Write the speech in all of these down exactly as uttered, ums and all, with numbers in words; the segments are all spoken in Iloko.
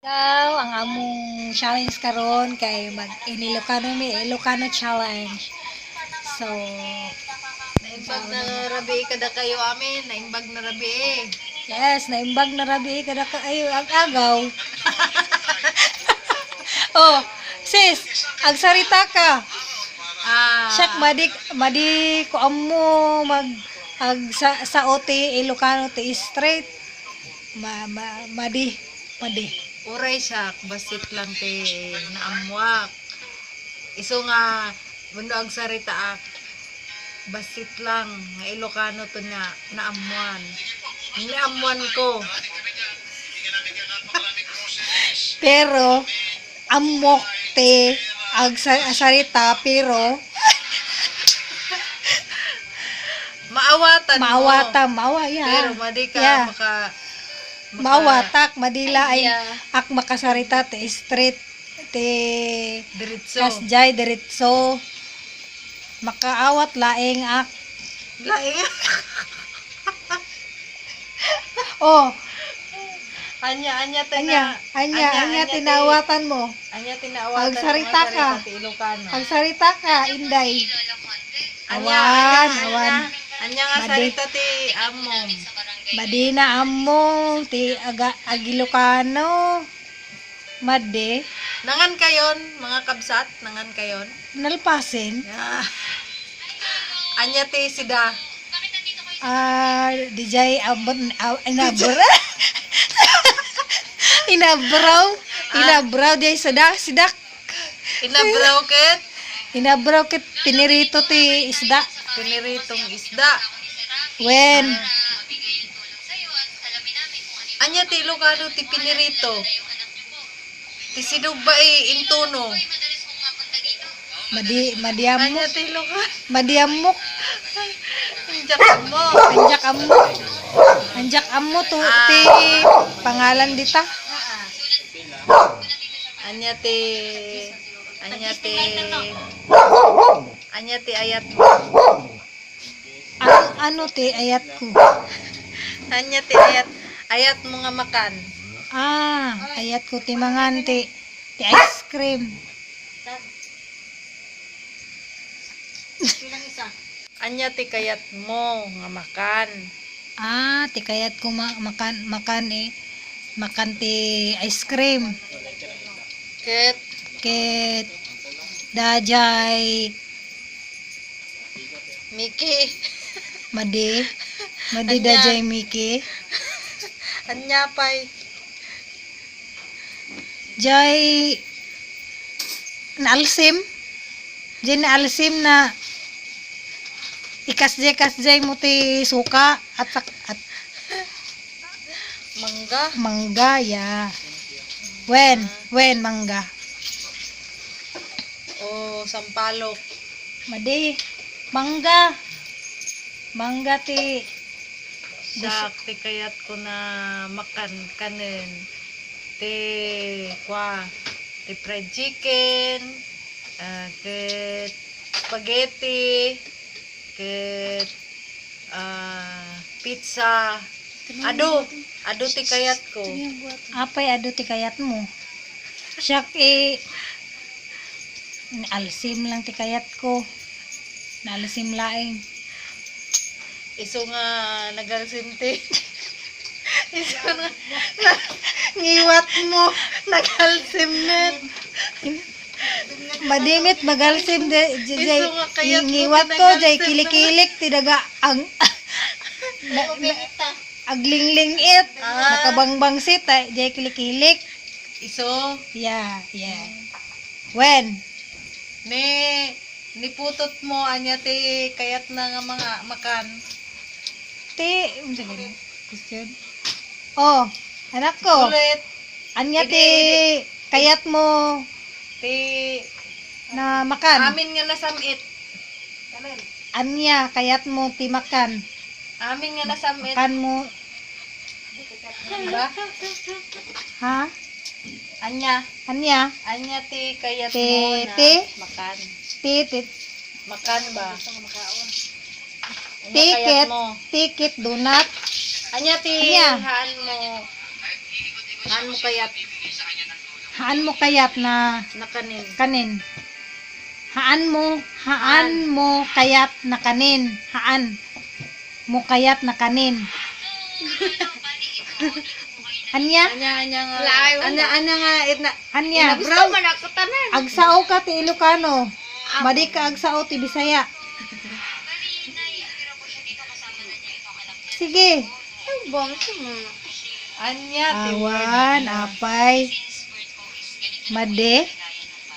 Ikaw, ang among challenge karon kay mag-Ilocano mi, Ilocano challenge. So, naimbag na rabii kada kayo amin, naimbag na rabii. Yes, naimbag na rabii kada kayo ag-agaw. Oh, sis, agsarita ka. Ah. Siak, madi, madi ko ammo mag, agsa, sao ti Ilocano ti straight. Ma, ma, madi, madi. Uray siak, bassit lang ti naammuak. Isu nga, wenno agsaritaak, bassit lang nga Ilocano to nga naammuan. Naammuan ko. Pero, ammok ti agsarita, pero maawatan mo. Maawatan, maawa, yeah. Pero madi ka, yeah, maka-, maka-, maawatak, madi laeng, yeah, ak makasarita ti straight, ti diretso. Kasjay, diretso. Makaawat laeng ak. Laeng. Oh. Anya, anya, anya, anya, anya, anya ti naawatan mo. Anya ti naawatan mo. Agsarita ka. Agsarita ti Ilocano. Agsarita ka, Inday. Anya, awan, anya, awan. Anya nga sarita ti ammom. Madi na ammo ti aga-, ag-Ilocano. Madi. Nangan kayon, mga kabsat, nangan kayon. Nalpasen. Ah. Anya ti sida. Ah, dijay abon, ah, inabra. Inabraw. Ah. Inabraw, dijay sida, sidak. Inabraw ket? Inabraw ket pinirito ti isda. Piniritong isda. Wen. Ah. Anya ti Ilocano ti pinirito? Ti sinugba, eh, intuno. Madi, madi ammo. Anya ti Ilocano? Madi ammok. Anjak ammo. Anjak ammo. Anjak ammo to, ah, ti pangalan dita. Anya ti, anya ti, anya ti ayat mo? Ano, ano ti ayat ko? Anya ti ayat, ayat mo nga makan? Ah, ayat ko ti mangan ti, ti ice cream. Anya ti kayat mo nga makan? Ah, ti kayat ko ma-, makan, makan, eh, makan ti ice cream. Ket? Ket, dajay Miki. Madi. Madi. Anya? Dajay Miki. Anya pay? Jay naalsim. Jay naalsim na ikasjay-kasjay mo ti suka at sak-, at mangga. Mangga, ya. Wen, wen, mangga. O, sampalok. Madi, mangga. Mangga ti siak, ti kayat ko na makan kanen. Ti, kua, ti fried chicken, ah, ket spaghetti, ket, ah, pizza. Adu, adu ti kayat ko. Apay adu ti kayat mo? Siak, eh, naalsim lang ti kayat ko. Naalsim laeng. Isu nga nagalsim ti. Isu nga ngiwat mo. Nagalsim met. Madi met magalsim de, jay, isu nga kayat mo ngiwat ko, jay nagalsim kilik-kilik ti daga ang na, na, aglingling-it. Ah. Nakabangbangsit, ay, jay kilik-kilik. Isu? Yeah, yeah. Wen? Ni, ni putot mo, anya ti kayatna nga mga makan? Ti, um, sige na. Question. Oh, anak ko. Ulit. Anya ti, idi, idi, kayat mo ti na makan? Amin nga nasam-it. Anya kayat mo ti makan? Amin nga nasam-it. Makan mo. Diba? Ha? Anya? Anya? Anya ti kayat ti, mo na ti? Makan? Ti, ti. Makan ba? Anya kayat mo? Ticket, ticket, donut. Anya ti haan mo? Haan mo kayat? Haan mo kayat na Nakanin. Kanin. Haan mo, haan Haan. Mo kayat na kanin. Haan mo kayat na kanin. Ania? Anya, anya nga. Layo. Anya, anya nga, itna. Anya? Gusto Brown. Man ako tanan. Agsao ka ti Ilocano. Ah. Madi ka agsao ti Bisaya. Sige. Ay, bangso mo. Anya, ti Awan, word. Apay. Madi.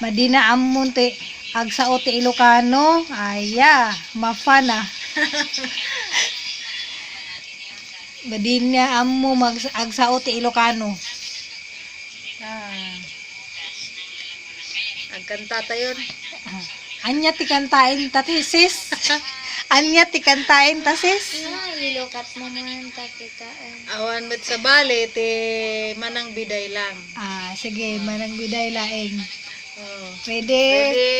Madi na ammon ti agsao ti Ilocano. Aya, mafana. Madi na ammo mag-, agsao ti Ilocano. Ah. Agkanta tayon. Ah. Anya ti kantaen ta, sis? Anya ti kantaen ta, sis? Ay, ilukat mo man, takitaen. Awan met sabali, ti Manang Biday lang. Ah, sige, Manang Biday laeng. Oh. Pwede. Pwede.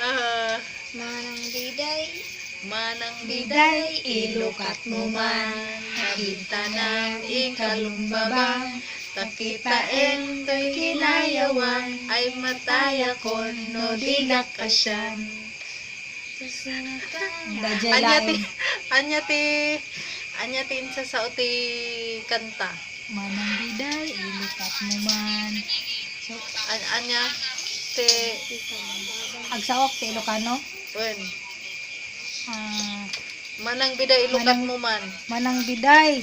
Ah. Manang Biday. Manang Biday, ilukat mo man, mabintanan ikalumbabang, takitaen toy kinayawam, ay matayakon no dinak kasian. Dajay Anya ti, laeng. Anya ti, anya ti insasao ti kanta? Manang Biday, ilukat mo man. So, An-, anya ti Agsaok ti Ilocano? Wen. Ah, Manang Biday, ilukat Manang mo man. Manang Biday.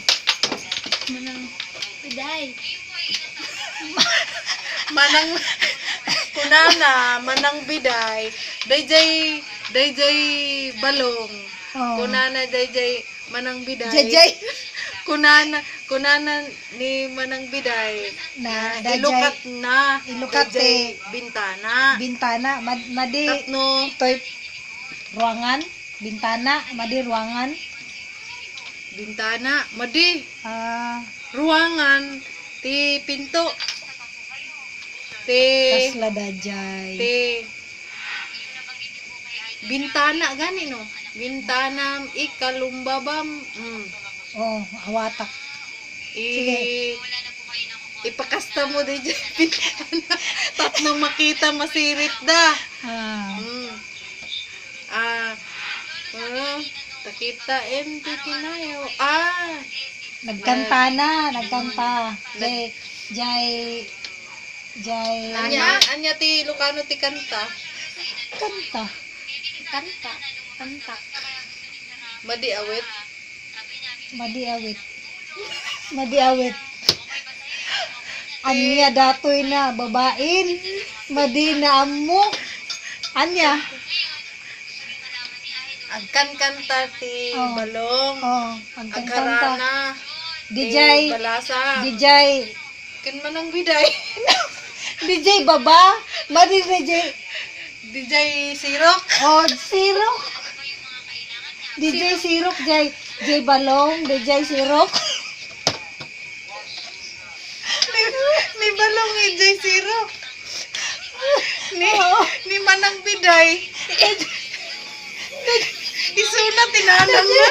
Manang Biday. Manang, kunana, Manang Biday. Dayjay, dayjay balong. Oh. Kunana, dayjay Manang Biday. Jayjay. Kunana, kunana ni Manang Biday. Na, Na, dayjay ilukat na. Ilukat dayjay ti bintana. Bintana. Mad-, madi Tapno. Toy ruangan. Bintana, madi ruangan. Bintana, madi. Ah. Ruangan, ti pinto. Ti Kasla dajay. Ti bintana gani, no? Bintana, ikalumbabam. Mm. Oh, awatak. I-, Sige. Ipakasta mo di dyan bintana. Tapno makita, masirit da. Ah. Mm. Ah, ah, takitaen ti kinayo. Ah. Nagkanta na, nagkanta. Nag- Jay, Jay, Jay. Anya, anya ti Ilocano ti kanta? Kanta. Kanta. Kanta. Madi awit. Madi awit. Madi awit. Ania datoy na babain. Madi na ammo. Ania? Agkankanta ti Oh. balong. Oh, agkankanta. Agkarana. Dijay. Ti balasang. Dijay. Ken Manang Biday. Dijay baba. Madi dijay. Dijay sirok. Oh, sirok. Dijay sirok, jay, jay balong, dijay sirok. Ni, ni balong, eh, jay sirok. Ni, Oo. Ni Manang Biday. Isuna ti nanang na.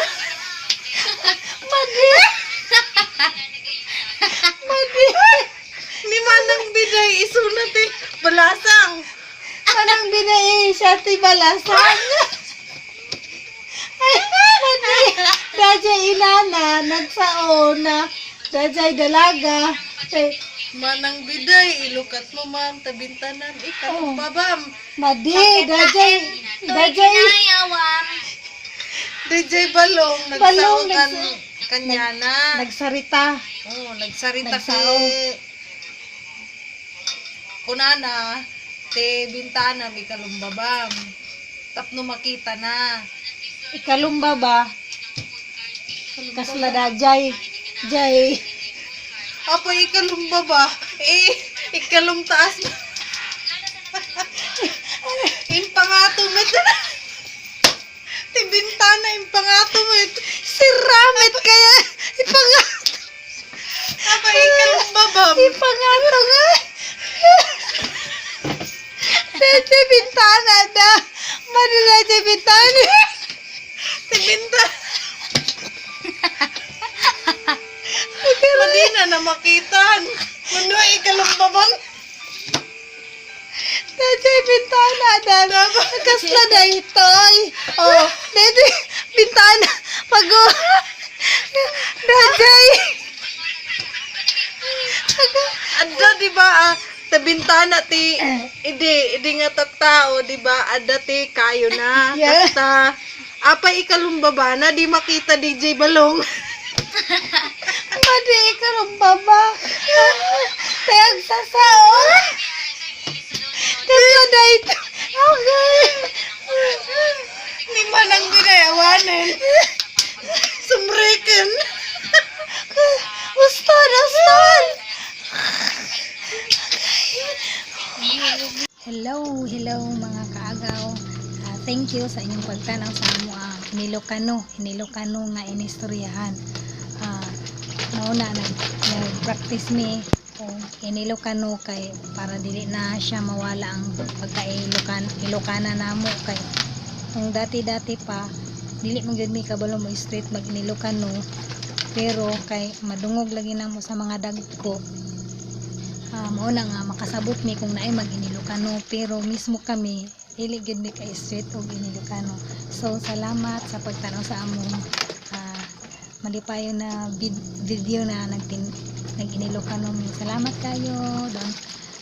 Madi. Madi. Ni Manang Biday, isuna ti balasang. Manang Biday, eh, siya ti balasang. Ay, madi. Dajay inana, nagsao na. Dajay dalaga. Eh, Manang Biday, ilukat mo man, ta bintanan, ikaw Oh. babam. Madi, Sakit dajay, na en, toy dajay. Kinayawam. Dajay balong, Balong, nagsao kan, nagsa-, kanyana. Nagsarita. Oh, nagsarita Nagsao. Ti kunana, ti bintanam, ikalumbabam. Tapno makita na. Ikalumbaba. Kasla da, jay. Jay. Apo, ikalumbaba. Eh, ikalumtaas na. Impangato met. Ti bintana, impangato met. Sira met kaya. Ipangato. Apa, ikaw, babam? Ipangato nga. Dati bintana da. Madi dati bintana. Ti binta-, Madina na makitan. Kuno ikalumbabang. Daytoy bintana, dana. Kasla daytoy. Oh, daytoy bintana. Pag-, daytoy. Adda, di ba, ah, ta bintana ti, idi, idi nga tattao, di ba, adda ti kayo na. Yeah. Kasta, apay ikalumbabana, di makita D J Balong. Madi ikalumbaba. Tay agsasao. Kasta dayta. Okay. Ni manang binayawanan. Sumriken. Uston, uston. Hello, hello mga kaagaw. Ah, thank you sa inyong pagtanaw sa amo, ah, Inilokano, Inilokano nga inistoryahan. Ah, mao na, nag, nag-practice mi kung Inilokano kay para dili na siya mawala ang pagka-Ilokan-, Ilokana namo kay kung dati-dati pa, dili man gyud mi kabalo mo straight mag-Inilokano, pero kay madungog lagi namo sa mga dagko, ah, mao na nga makasabot mi kung naay mag-Inilokano, pero mismo kami, dili gyud mi ka-straight og Inilokano. So, salamat sa pagtanaw sa among, ah, malipayon na vid-, video na nagtin-, nag-Inilokano mi. Salamat kayo. Don't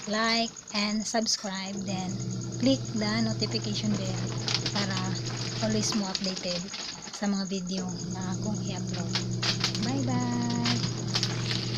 like and subscribe, then click the notification bell para always mo updated sa mga video na akong i-upload. Bye-bye!